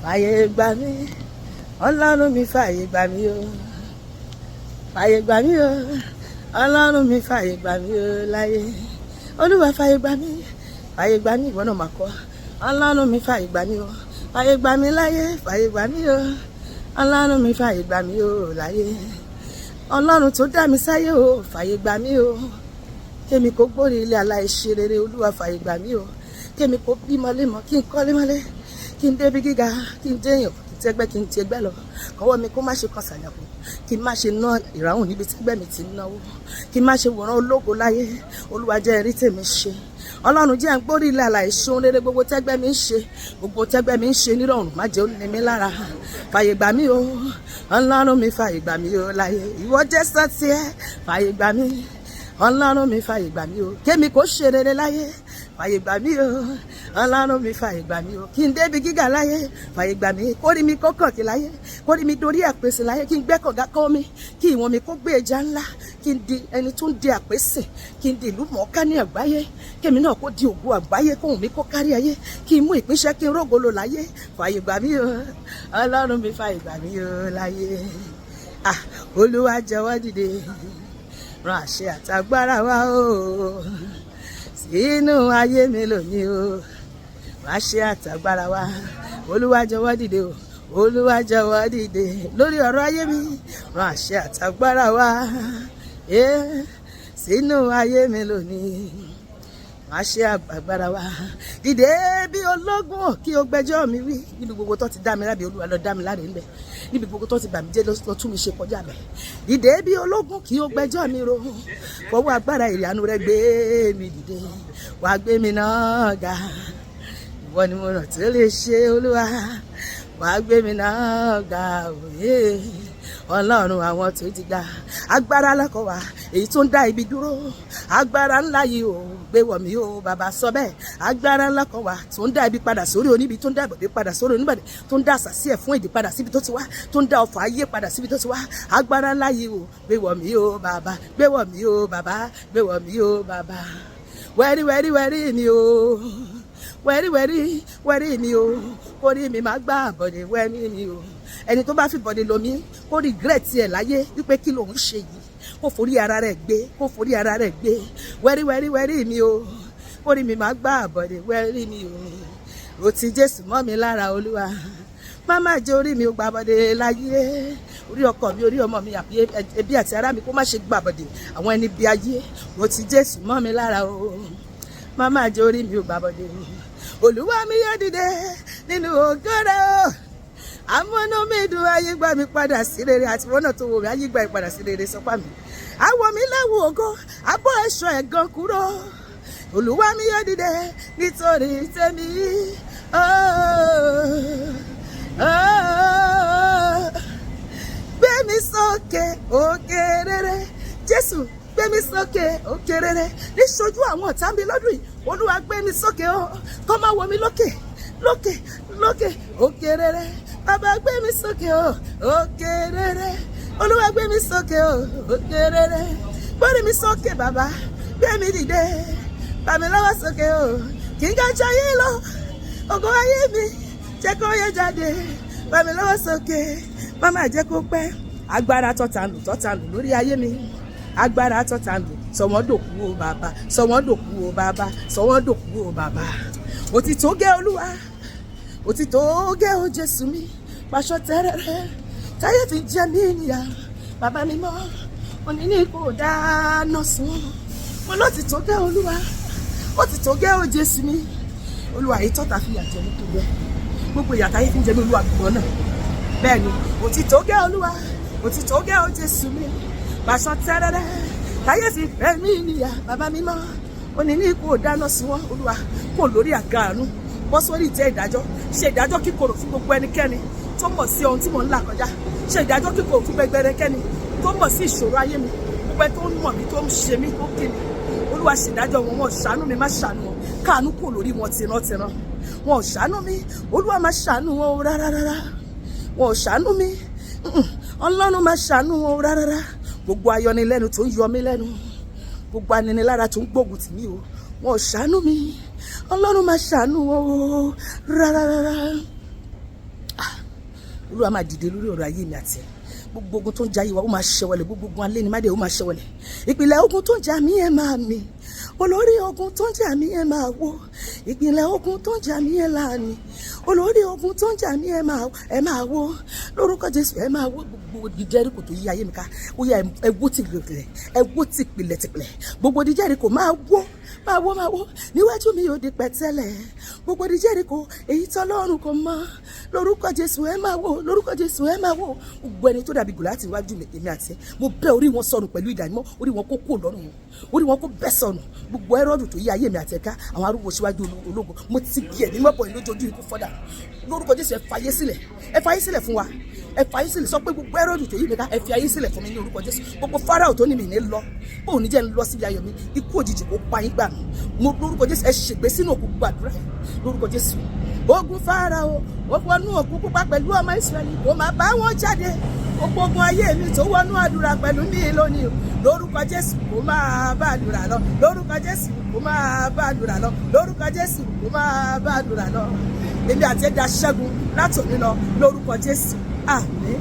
Fàyè gbà mí, Ọlọ́run mi, fàyè gbà mí o. Fàyè gbà mí o, Ọlọ́run mi, fàyè gbà mí o láyé. Olúwa, fàyè gbà mí, fàyè gbà mí. Ìwọ náà máa kọ́. Ọlọ́run mi, fàyè gbà mí o, fàyè gbà mí láyé, fàyè gbà mí o. Ọlọ́run mi, fàyè gbà mí o láyé. Ọlọ́run tó dá mi sáyé o, fàyè gbà mí o. Kémi kó gbórí ilé aláìṣe rere, Olúwa, fàyè gbà mí o. Kémi kó bímọ lémọ, kí n kọ́lé mọ́lé, kí n débi gíga, kí n déyàn, kí n tẹ́gbẹ́, kí n tẹ́gbẹ́ lọ. Kọ́wọ́ mi kó má ṣe kan sàlẹ̀kùn, kí n má ṣe ná ìráhùn níbi tẹ́gbẹ́ mi ti náwó, kí n má ṣe wòran ológo láyé. Olúwa, jẹ́ rí tèmi ṣe. Ọlọ́run, jẹ́ ń gbórí ilé aláìṣe ohun rere gbogbo tẹ́gbẹ́ mi ń ṣe, gbogbo tẹ́gbẹ́ mi ń ṣe nírọ̀rùn, má jẹ́ ó ní mi lára. Fàyè gbà mí o, Ọlọ́run mi, fàyè gbà mí o láyé. Ìwọ jẹ́ sọ́tì ẹ́. Fàyè gbà mí, Ọlọ́run mi, fàyè gbà mí o. Kémi kò ṣe rere láyé, fàyè gbà mí o. Ọlọ́run mi, fàyè gbà mí o. Kí n débi gíga láyé, fàyè gbà mí. Kórí mi kó kàn kí láyé, kórí mi dorí àpèsè láyé, kí n gbẹ́ kànga kọ́ mi, kí ìwọ̀n mi kó gbé ẹja ńlá, kí n di ẹni tó ń di àpèsè, kí n di ìlú mọ̀ọ́ká ní àgbáyé, kémi náà kó di ògo àgbáyé, kóhùn mi kó kárí ayé, kí n mú ìpínṣẹ́, kí n rógolo láyé. Fàyè gbà mí o, Ọlọ́run mi, fàyè gbà mí o láyé. Ah, Olúwa, jọ̀wọ́ dìde, rán àṣẹ àtagbára wá o sínú ayé mi lónìí o. Rán àṣẹ àtagbára wá. Olúwa, jọ̀wọ́ dìde o. Olúwa, jọ̀wọ́ dìde lórí ọ̀rọ̀ ayé mi. Rán àṣẹ àtagbára wá sínú ayé mi lónìí. Rán àṣẹ àgbàgbára wá. Dìde bí ológun, kí o gbẹ́jọ́ mi wí. Níbi gbogbo tó ti dá mi lábẹ́, Olúwa, lọ dá mi láre ńbẹ. Níbi gbogbo tó ti bà mí jẹ́, lọ tún mi ṣe kọjá bẹ̀. Dìde bí ológun, kí o gbẹ́jọ́ mi ro. Fọwọ́ agbára ìyanu rẹ gbé mi dìde, wàá gbé mi náà ga. Ìwọ ni mo ràn tí ó lè ṣe. Olúwa, wàá gbé mi náà ga òye. Ọlọ́run àwọn tó ti ga, agbára lọ́kọ̀ wá, èyí tó ń dá ibi dúró, agbára ńlá yìí ò gbé wọ̀ mí o, bàbá. Sọ bẹ́ẹ̀. Agbára ńlá kan wà tó ń dá ibi padà sórí oníbi, tó ń dá ìbọ̀dé padà sórí oníbàdé, tó ń dá àṣàsí ẹ̀ fún èdè padà síbi tó ti wá, tó ń dá ọfà ayé padà síbi tó ti wá. Agbára ńlá yìí ò gbé wọ̀ mí o, bàbá. Gbé wọ̀ mí o, bàbá. Gbé wọ̀ mí o, bàbá. Wẹ́rí wẹ́rí wẹ́rí mi o, wẹ́rí wẹ́rí wẹ́rí mi o. Kórí mi máa gbá àbọ̀dé, wẹ́rí mi o. Ẹni tó bá fi bọ̀dé lomi, kó regret ẹ̀ láyé wípé kí lòun ṣe yìí. Kó forí ara rẹ̀ gbé, kó forí ara rẹ̀ gbé. Wẹ́rí wẹ́rí wẹ́rí mi o, kórí mi máa gbá àbọ̀dé, wẹ́rí mi o. Ò ti Jésù mọ́ mi lára. Olúwa, má má jẹ́ orí mi ò gbàbọ̀dé láyé. Orí ọkọ mi, orí ọmọ mi, àbí ẹbí àti ará mi, kó má ṣe gbàbọ̀dé àwọn ẹni bí ayé. Ò ti Jésù mọ́ mi lára o, má má jẹ́ orí mi ò gbàbọ̀dé. Olúwa mi yóò dìde nínú ògo rẹ̀ o, amúnú mi dùn, ayé gbà mí padà sí rere. Àti wọn náà tó wò mí, ayé gbà mí padà sí rere. Sọpá mi àwọ̀ mi lẹ́wù ògo, abọ́ ẹ̀ṣọ́ ẹ̀gàn kúrò. Olúwa mi yóò dìde nítorí tèmi. Oh. Gbé mi sókè òkè rere, Jésù, gbé mi sókè òkè rere níṣojú àwọn ọ̀tá mi lọ́dún yìí. Olúwa, gbé mi sókè o, kọ́ máa wọ mi lókè lókè lókè òkè rere. Bàbá, gbé mi sókè o, òkè rere. Olúwa, gbé mi sókè o, òkè rere. Gbórí mi sókè, bàbá, gbé mi dìde, bà mí lọ́wọ́ sókè o, kí n ga jayé lọ. Ògo ayé mi, jẹ́ kó yẹ jáde. Bà mí lọ́wọ́ sókè, má má jẹ́ kó pẹ́. Agbára tọ́ta lù, tọ́ta lù lórí ayé mi, agbára tọ́ta lù, sọ wọ́n dòkú o, bàbá. Sọ wọ́n dòkú o, bàbá. Sọ wọ́n dòkú o, bàbá. Òtítọ́ gẹ́, Olúwa, òtítọ́ gẹ́ o. Jésù mi, pàṣọ tẹ́rẹ̀rẹ́ táyé fi jẹ mí níyà. Bàbá mi mọ́ òní ní kò dáná sun mo ló ti tó gẹ́. Olúwa, ó ti tó gẹ́ o. Jésù mi, Olúwa, yìí tọ́ta fi yà jẹ mí tó gẹ́. Gbogbo ìyà táyé fi ń jẹ mí, Olúwa, gbọ́n náà. Bẹ́ẹ̀ ni, òtítọ́ gẹ́, Olúwa, òtítọ́ gẹ́ o. Jésù mi, pàṣọ tẹ́rẹ́rẹ́ táyé fi fẹ́ mí níyà. Bàbá mi mọ́ òní ní kò dáná sun wọn. Olúwa, kò lórí àga àánú, bọ́ sórí ìtẹ́ ìdájọ́, ṣe ìdájọ́ kíkorò fún gbogbo ẹnikẹ́ni tó mọ̀ sí ohun tí mò ń là kọjá. Ṣe ìdájọ́ kíkorò fún gbogbo ẹnikẹ́ni tó mọ̀ sí ìṣòro ayé mi, gbogbo ẹni tó ń mọ̀ mí, tó ń ṣe mí, tó kí mi. Olúwa, ṣèdájọ́ wọn. Wọn ò ṣàánú mi, má ṣàánú wọn. Káàánú kò lórí wọn tìrantìran. Wọn ò ṣàánú mi, Olúwa, má ṣàánú wọn o, rárá rárá. Wọn ò ṣàánú mi. Ọlọ́run, má ṣàánú wọn o, rárá rárá. Gbogbo ayọnilẹ́nu tó ń yọ mí lẹ́nu, gbogbo aninilára tó ń gbógun tì mí o, wọn ò ṣàánú mi. Ọlọ́run, má ṣàánú wọn o, rárá rárá. Olúwa máa dìde lórí ọ̀rọ̀ ayé mi àti ẹ̀. Gbogbo ogun tó ń jà yìí wa, ó máa ṣẹwọlẹ̀. Gbogbo ogun alẹ́ ni má dé, ó máa ṣẹwọlẹ̀. Ìpìlẹ̀ ogun tó ń jà mí, ẹ̀ máa mi. Olórí ogun tó ń jà mí, ẹ̀ máa wó. Ìpìlẹ̀ ogun tó ń jà mí, ẹ̀ láàmì. Olórí ogun tó ń jà mí, ẹ̀ máa wó. Lórúkọ Jésù, ẹ̀ máa wó. Gbogbo odi Jẹ́ríkò tó yí ayé mi ká, ó yá, ẹ wó tìpìlẹ̀, ẹ wó tìpìlẹ̀ tìpìlẹ̀. Gbogbo odi Jẹ́ríkò máa wó, máa wó, máa wó níwájú mi, yóò di pẹ̀tẹ́lẹ̀. Gbogbo odi Jẹ́ríkò èyí tọ́lọ́run kò mọ̀, lórúkọ Jésù, ẹ máa wó. Lórúkọ Jésù, ẹ máa wó. Gbogbo ẹni tó dàbí Gòláàtì níwájú mi, èmi àti ẹ, mo bẹ́ orí wọn sọnù pẹ̀lú ìdààmú. Orí wọn kó kúrò lọ́rùn wọn, orí wọn kó bẹ́ sọnù. Gbogbo Hẹ́rọ́dù tó yí ayé mi àti ẹ̀ka, àwọn arúgbó síwájú ológo, mo ti kí ẹ̀mí mọ́bọ̀ yìí lójoojú ikú fọ́dà. Lórúkọ Jésù, ẹ fàyè sílẹ̀, ẹ fàyè sílẹ̀ fún wa, ẹ fàyè sílẹ̀. Sọ pé gbogbo Hẹ́rọ́dù tó yí mi ká, ẹ fi ayé sílẹ̀ fún mi ní orúkọ Jésù. Gbogbo Fáráò tó ní mi ní lọ, bóun ní jẹ́ ń lọ síbi ayọ̀ mi, ikú òjijì kó pa yín gbà mí. Mo lórúkọ Jésù, ẹ ṣègbé sínú òkú. Gbàdúrà lórúkọ Jésù. Ogun Fáráò ó wọnú òkú pupa pẹ̀lú ọmọ Ísírẹ́lì, kó máa bá wọn jáde. Gbogbo ogun ayé mi tó wọnú àdúrà pẹ̀lú mi lónìí o, lórúkọ Jésù, kó máa bá àdúrà lọ. Lórúkọ Jésù, kó máa bá àdúrà lọ. Lórúkọ Jésù, kó máa bá àdúrà lọ. Èmi àti ẹ̀dá ṣẹ́gun látòní lọ lórúkọ Jésù, àmín.